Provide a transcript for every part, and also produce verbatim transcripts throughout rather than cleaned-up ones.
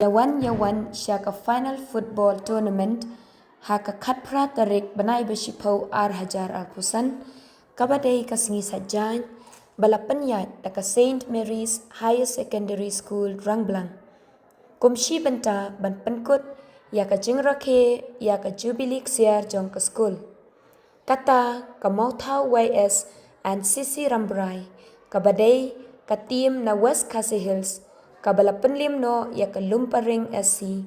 Ïa wan ïa wan sha ka final football tournament ha ka khatphra tarik bnai ba shiphew ar hajar arphew san, kaba dei ka sngi Saitjaiñ, ba la pynïaid da ka Saint Mary's Higher Secondary School Rangblang. Kum shi bynta ban pynkut ïa ka jingrakhe ïa ka Jubilee Ksiar jong ka skul. Kata ka Mawthaw Y S and C C Rambrai, kaba dei ka team na West Khasi Hills, kaba la pynliem noh ïa ka Lumparing S C,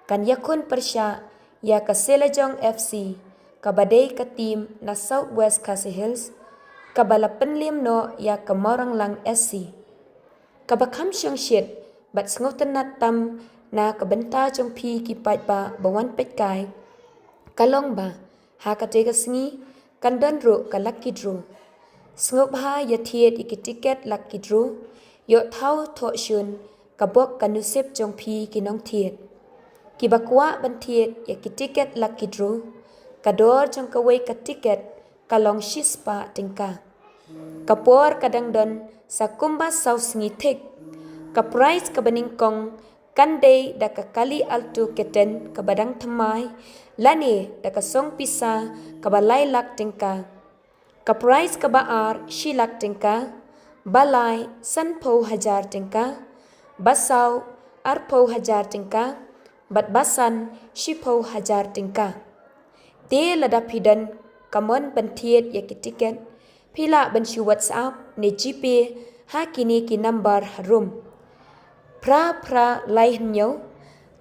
kan ïakhun pyrshah ïa ka Selajong F C, kaba dei ka team na South West Khasi Hills, kaba la pynliem noh ïa ka Mawranglang S C. Kaba kham shongshit bad sngewtynnat tam na ka bynta jong phi ki paidbah ba wan peit kai, ka long ba ha katei ka sngi kan don ruh ka lucky draw. Sngewbha ïa thied ïa ki tiket lucky draw, ïoh thaw thoh shun ka bok ka nusip jong phi ki nongthied. Kiba kwah ban thied ïa ki tiket lucky draw, ka dor jong kawei ka tiket ka long shispah tyngka. Ka por ka dang don sa kumba saw sngi thik. Ka prize kaba nyngkong kan dei da ka kali Alto keten kaba dang thymmai, lane da ka song pisa kaba lai lak tyngka. Ka prize kaba ar shi lak tyngka, ba lai sanphew hajar tyngka, ba saw arphew hajar tyngka, bad ba san shiphew hajar tyngka. Te lada phi don ka mon ban thied ïa ki tiket, phi lah ban shu WhatsApp ne GPay ha kine ki nambar harum: phra phra lai hynñiew,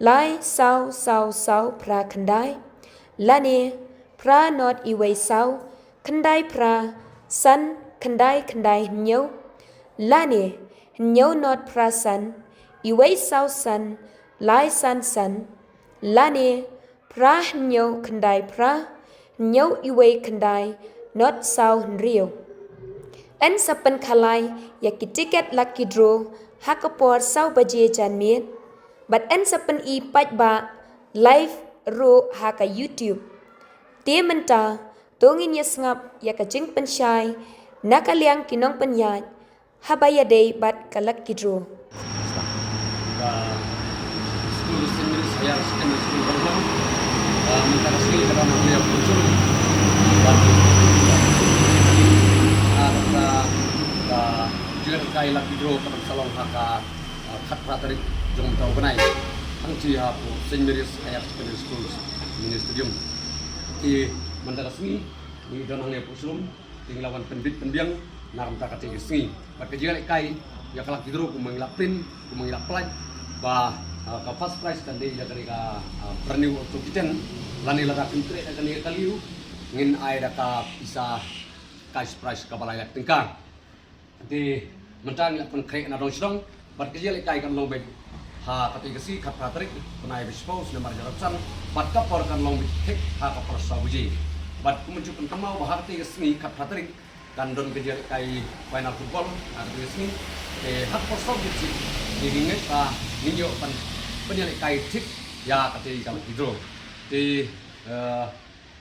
lai saw saw saw phra khyndai, lane phra not iwei saw khyndai phra san khyndai khyndai hynñiew, lane hynñiew not phra san iwei saw san lai san san, lane phra hynñiew khyndai phra hynñiew iwei khyndai not saw hynriew. Yn sa pynkhalai ïa ki tiket lucky draw ha ka por saw baje janmiet, bad yn sa pyni paidbah live ruh ha ka YouTube. Te mynta to ngin ïa sngap ïa ka jingpynshai na ka liang ki nongpynïaid haba ïadei bad ka lucky draw. Ka skul Saint Mary's Higher Secondary School Rangblang, ah, mynta ka sngi ka dang nang ïa pynshong. Bad, ah, ka, ka jingïalehkai lucky draw ka dang sa long ha ka, ah, khatphra tarik jong mynta u bnai, hangta ha Saint Mary's Higher Secondary School Mini Stadium. Te mynta ka sngi ngi don hangne ha Phuhshrum, te ngi la wan pynbit pynbiang na ka bynta katei ka sngi. Bad ka jingïalehkai ïa ka lucky draw kumba ngi la print, kumba ngi la pynlait, ba, ah, ka first prize kan dei ïa kane ka, ah, brand new Alto keten, lane lada phim treh da kane ka kali, ngin ai da ka pisa cash prize kaba lai lak tyngka. Te mynta ngi la pynkhreh na dong sha dong, bad ka jingïalehkai kan long beit ha katei ka sngi khatphra tarik bnai ba shiphew snem ar hajar arphew san, bad ka por kan long beit thik ha ka por saw baje. Bad kumjuh pynkynmaw ba ha katei ka sngi khatphra tarik kan don ka jingïalehkai final football ha katei ka sngi. Te ha ka por saw baje seh, te ngi ngeit ba ngin ïoh ban pynïalehkai thik ïa katei ka lucky draw. Te, eh,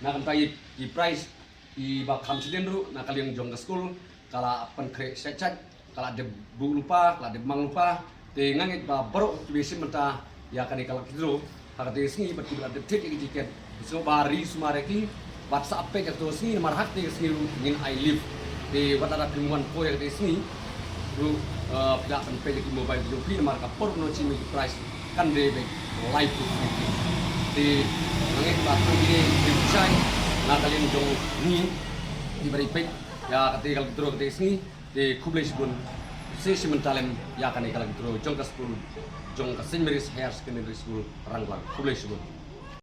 na ka bynta ki prize kiba kham shadien ruh na ka liang jong ka skul ka la pynkhreh shait shait, ka la dep buh lypa, ka la dep mang lypa. Te nga ngeit ba baroh kiba ïashim bynta ïa kane ka lucky draw ha katei ka sngi bad kiba la dep thied ïa ki tiket, sngewbha ri sumar ïa ki, bad sa peit ïa katei ka sngi namar ha katei ka sngi ruh ngin ai live. Te wat lada phim wan poi ïa katei ka sngi ruh, eh, phi lah ban peit ïa ki mobile ki jong phi namar ka por ban shim ïa ki prize kan dei beit live ruh. Te nga ngeit ba tang kine ki pynshai na ka liang jong ngi kiba dei peit ïa katei ka lucky draw katei ka sngi. Te khublei shibun, sa ïashim bynta lem ïa kane ka lucky draw jong ka skul, jong ka Saint Mary's Higher Secondary School Rangblang. Khublei shibun.